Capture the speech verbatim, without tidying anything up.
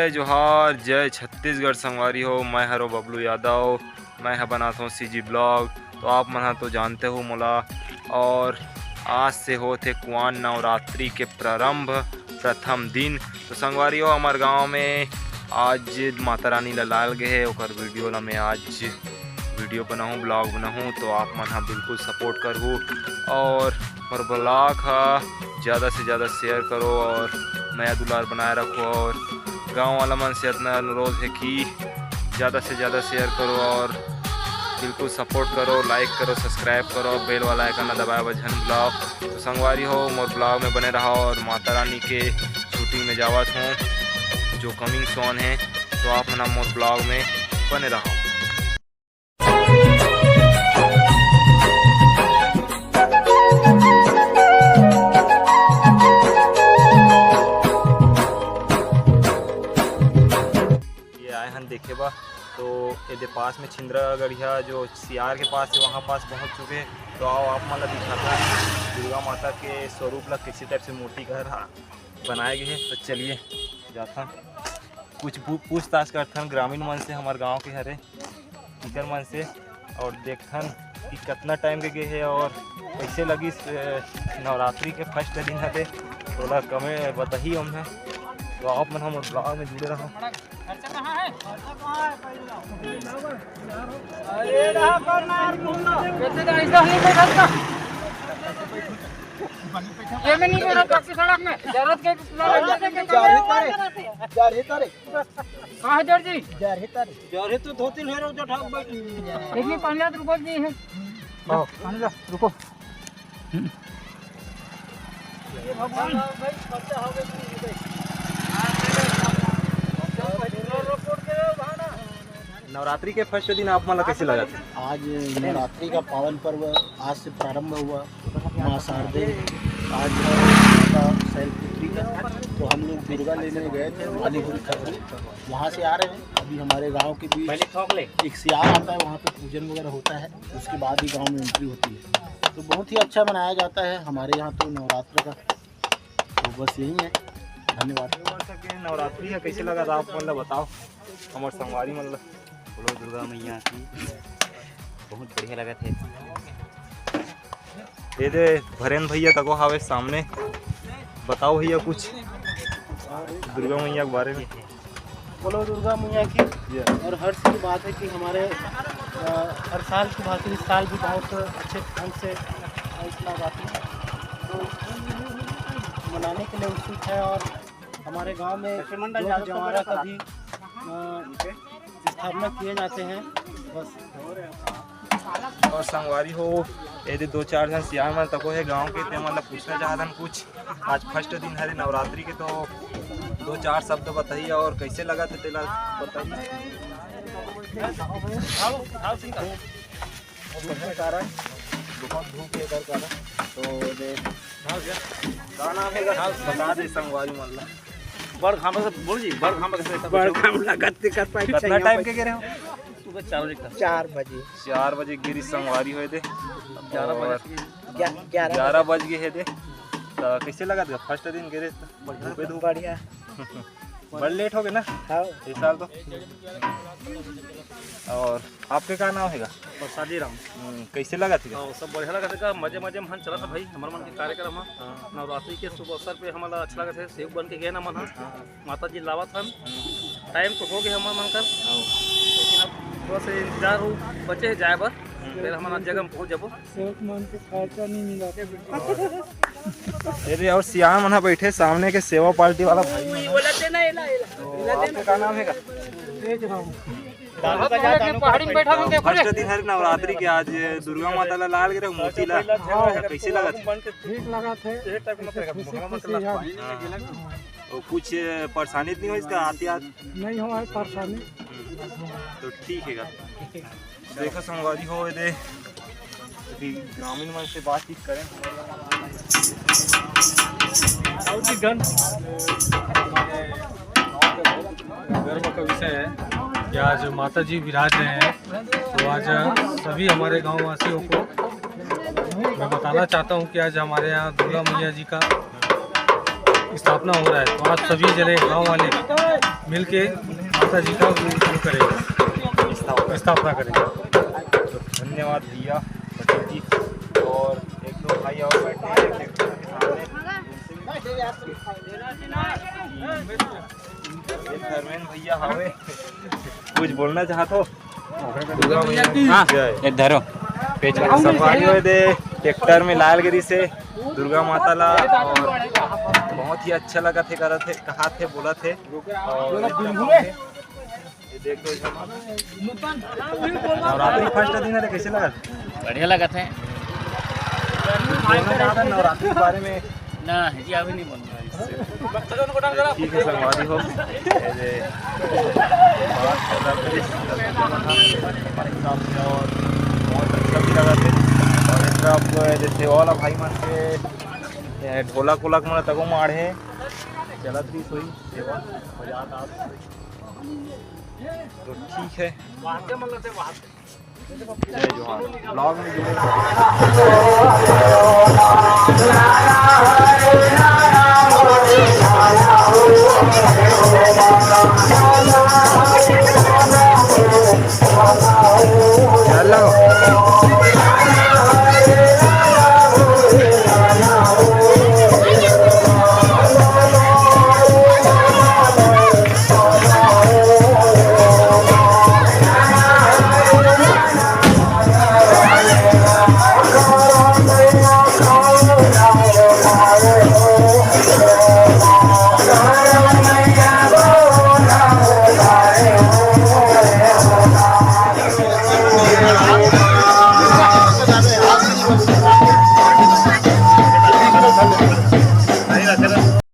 जय जोहार, जय छत्तीसगढ़ संगवारी हो। मैं हरो बबलू यादव, मैं ह बनात हूँ सीजी ब्लॉग। तो आप मन ह तो जानते हो मोला, और आज से होत हे कुआन नवरात्रि के प्रारंभ, प्रथम दिन। तो संगवारी हो, हमार गांव में आज माता रानी ला लाल गए हे, ओकर वीडियो ला मैं आज वीडियो बनाहूँ, ब्लॉग बनाहूँ, तो आप मन ह बिल्कुल सपोर्ट करहू और मोर ब्लॉग ह ज़्यादा से ज़्यादा शेयर करो और मया दुलार बनाए रखो। और गांव वाला मन से इतना अनुरोध है कि ज़्यादा से ज़्यादा शेयर करो और बिल्कुल सपोर्ट करो, लाइक करो, सब्सक्राइब करो, बेल वाला आइकन ला दबाए बर झन भुलाओ। तो संगवारी हो, मोर ब्लॉग में बने रहो और माता रानी के शूटिंग में जावत हूँ, जो कमिंग सॉन है, तो आप मन मोर ब्लॉग में बने रहो। ये आए हन देखे बा, तो एदे पास में छिंदरा गढ़िया जो सियार के पास है, वहाँ पास पहुँच चुके हैं। तो आओ, आप मन ला दिखाता है दुर्गा माता के स्वरूप ला, किसी टाइप से मूर्ति घर हा बनाए गए है। तो चलिए जाता, कुछ पू-, पूछताछ करथन ग्रामीण मन से, हमार गांव के हरे, इकर मन से, और देखथन कि कितना टाइम के गए है और कैसे लगिस, अ, नवरात्रि के फर्स्ट दिन हरे, ओला कमे बताही हमने। तो आप मन हमर ब्लॉग में जुड़े रहो। ये में नहीं बैठा, पक्की सड़क में। जरूरत के जा रही तारे, जा रही तारे। कहाँ है दर्जी? जा रही तारे। जा रही तो धोती ले रहो, जो ढक बैठी। देखिए, पानी ला तो रुको नहीं है। हाँ, पानी ला, रुको। नवरात्रि के फर्स्ट दिन आप मन ला कैसे लगा? आज नवरात्रि का पावन पर्व आज से प्रारंभ हुआ। माँ शारदे, आज है माता शैलपुत्री का, तो हम लोग दुर्गा लेने गए थे मालीपुर खतरी, वहाँ से आ रहे हैं। अभी हमारे गांव के बीच एक सियार आता है, वहाँ पे पूजन वगैरह होता है, उसके बाद ही गांव में एंट्री होती है। तो बहुत ही अच्छा मनाया जाता है हमारे यहाँ तो नवरात्र का। तो बस यही है, धन्यवाद। नवरात्रि का कैसे लगा था, आप मन ला बताओ, हमारे संगवारी मन ला। बोलो दुर्गा मैया की, बहुत बढ़िया लगत है। ये दे भरेन भैया तको हावे सामने, बताओ भैया कुछ दुर्गा मैया के बारे में। बोलो दुर्गा मैया की। और हर्ष की बात है कि हमारे, अ, हर साल की भांति इस साल भी बहुत अच्छे ढंग से इसका बात है, तो मनाने के लिए उत्सुक है। और हमारे गांव में जोत जवारा का भी, अ, स्थापना किए जाते हैं। बस। और संगवारी हो, यदि दो चार झन सियान मन तको है गांव के, ते मन ला पूछना चाहत हन कुछ। आज फर्स्ट दिन हरे नवरात्रि के, तो दो चार शब्द बताइए और कैसे लगा थे तेला बताइए। बहुत बढ़िया कारण, बहुत धूप के कारण। तो दे, का नाम है? बता दे संगवारी मन ला। बड़ घाम से बोल जी, बड़ घाम से बड़ घाम लगत के कर पाए कितना टाइम के गिरे हो? सुबह चार बजे का। चार बजे। चार बजे गिरी संगवारी होए दे। ग्यारह बजे। ग्यारह बज गए है दे। तो कैसे लगा था फर्स्ट दिन गिरे तो? बढ़िया। बढ़िया। बड़ लेट हो गए ना? हाँ। इस साल तो। और आपके का नाम हैगा? प्रसादी राम। हम्म, कैसे लगा था? हाँ, सब बढ़िया लगा था। मजे मजे में हम चला था भाई, हमारे मन के कार्यक्रम है। हाँ। नवरात्रि के शुभ अवसर पे हमारा अच्छा लगा था, सेवक बन के गए ना मन। हाँ। माता जी लावत हन। टाइम तो हो गए हमारे मन कर। हाँ। लेकिन अब थोड़ा सा इंतजार हो, बचे है जाए बर। फिर हमारा जगह में पहुँच जाबो। सेवक मन के खर्चा नहीं मिला। ये दे और सियान मन ह बैठे सामने के सेवा पार्टी वाला भाई मन। तो आपका का नाम है का? तेज राम। पहाड़ी में बैठा हूँ, देखो रे। फर्स्ट दिन हर नवरात्रि के आज दुर्गा माता ला लाल गिरे मूर्ति ला। हाँ। कैसे लगा था? ठीक लगा थे। खुशी खुशी यार। हाँ। और कुछ परेशानी तो नहीं हो इसका आते आते? नहीं हो है परेशानी। तो ठीक है का। देखो संगवारी हो दे, अभी ग्रामीण मन से बातचीत करें। बहुत ही गर्व, गर्व का विषय है कि आज माता जी विराज रहे हैं, तो आज सभी हमारे गांव वासियों को मैं बताना चाहता हूं कि आज हमारे यहां दुर्गा मैया जी का स्थापना हो रहा है। तो आज सभी जने गांव वाले मिलके माता जी का वो करेगा, स्थापना करेगा। धन्यवाद भैया पटेल जी। और एक दो भाई और बैठे हैं ट्रैक्टर के सामने। ये धर्मेंद्र भैया हवे, कुछ बोलना चाहत हो? दुर्गा मैया की हाँ, जय। ये धरो। पेच। संगवारी हो दे, ट्रैक्टर में लाल गिरी से दुर्गा माता ला, और बहुत ही अच्छा लगा थे, करत थे, कहा थे, बोला थे। और ये देख दो, नवरात्रि फर्स्ट दिन है, कैसे लगा? बढ़िया लगा थे। नवरात्रि के बारे में ना, जी, अभी नहीं बोलना है इससे। ठीक है, संगवारी हो, ये जे बात कर रहा था, भाई साहब से, और बहुत अच्छा भी लगा थे। और इस तरह आपको ये जे सेवा वाला भाई मन के, ये ढोलक वोलक मन तको माढ़े, चलत रही सोई सेवा, मजा आता। तो ठीक है, जय जोहार। ब्लॉग में जुड़े रहो।